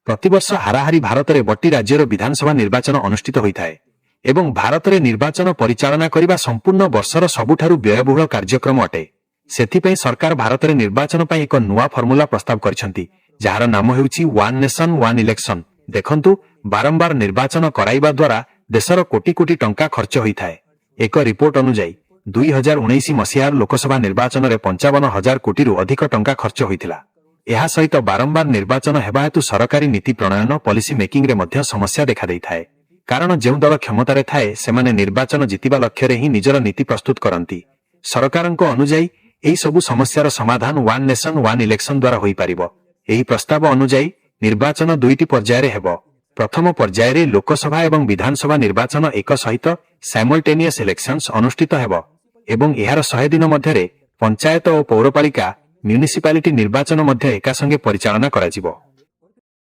ପ୍ରତିବର୍ଷ ହାରାହାରି ଭାରତରେ ବଟି ରାଜ୍ୟର ବିଧାନସଭା ନିର୍ବାଚନ ଅନୁଷ୍ଠିତ ହୋଇଥାଏ ଏବଂ ଭାରତରେ ନିର୍ବାଚନ ପରିଚାଳନା କରିବା ସମ୍ପୂର୍ଣ୍ଣ ବର୍ଷର ସବୁଠାରୁ ବ୍ୟୟବହୁଳ କାର୍ଯ୍ୟକ୍ରମ ଅଟେ। ସେଥିପାଇଁ ସରକାର ଭାରତରେ ନିର୍ବାଚନ ପାଇଁ ଏକ ନୂଆ ଫର୍ମୁଲା ପ୍ରସ୍ତାବ କରିଛନ୍ତି, ଯାହାର ନାମ ହେଉଛି ୱାନ୍ ନେସନ ୱାନ୍ ଇଲେକ୍ସନ। ଦେଖନ୍ତୁ, ବାରମ୍ବାର ନିର୍ବାଚନ କରାଇବା ଦ୍ୱାରା ଦେଶର କୋଟି କୋଟି ଟଙ୍କା ଖର୍ଚ୍ଚ ହୋଇଥାଏ। ଏକ ରିପୋର୍ଟ ଅନୁଯାୟୀ, 2019 ମସିହାର ଲୋକସଭା ନିର୍ବାଚନରେ 55,000 କୋଟିରୁ ଅଧିକ ଟଙ୍କା ଖର୍ଚ୍ଚ ହୋଇଥିଲା। ଏହା ସହିତ ବାରମ୍ବାର ନିର୍ବାଚନ ହେବା ହେତୁ ସରକାରୀ ନୀତି ପ୍ରଣୟନ, ପଲିସି ମେକିଂରେ ମଧ୍ୟ ସମସ୍ୟା ଦେଖାଦେଇଥାଏ। କାରଣ ଯେଉଁ ଦଳ କ୍ଷମତାରେ ଥାଏ, ସେମାନେ ନିର୍ବାଚନ ଜିତିବା ଲକ୍ଷ୍ୟରେ ହିଁ ନିଜର ନୀତି ପ୍ରସ୍ତୁତ କରନ୍ତି। ସରକାରଙ୍କ ଅନୁଯାୟୀ, ଏହି ସବୁ ସମସ୍ୟାର ସମାଧାନ ୱାନ୍ ନେସନ ୱାନ୍ ଇଲେକ୍ସନ ଦ୍ୱାରା ହୋଇପାରିବ। ଏହି ପ୍ରସ୍ତାବ ଅନୁଯାୟୀ ନିର୍ବାଚନ ଦୁଇଟି ପର୍ଯ୍ୟାୟରେ ହେବ। ପ୍ରଥମ ପର୍ଯ୍ୟାୟରେ ଲୋକସଭା ଏବଂ ବିଧାନସଭା ନିର୍ବାଚନ ଏକ ସହିତ, ସାଇମଲ୍ଟେନିୟସ୍ ଇଲେକ୍ସନ୍ସ, ଅନୁଷ୍ଠିତ ହେବ ଏବଂ ଏହାର 100 ଦିନ ମଧ୍ୟରେ ପଞ୍ଚାୟତ ଓ ପୌରପାଳିକା, ମ୍ୟୁନିସିପାଲିଟି ନିର୍ବାଚନ ମଧ୍ୟ ଏକାସଙ୍ଗେ ପରିଚାଳନା କରାଯିବ।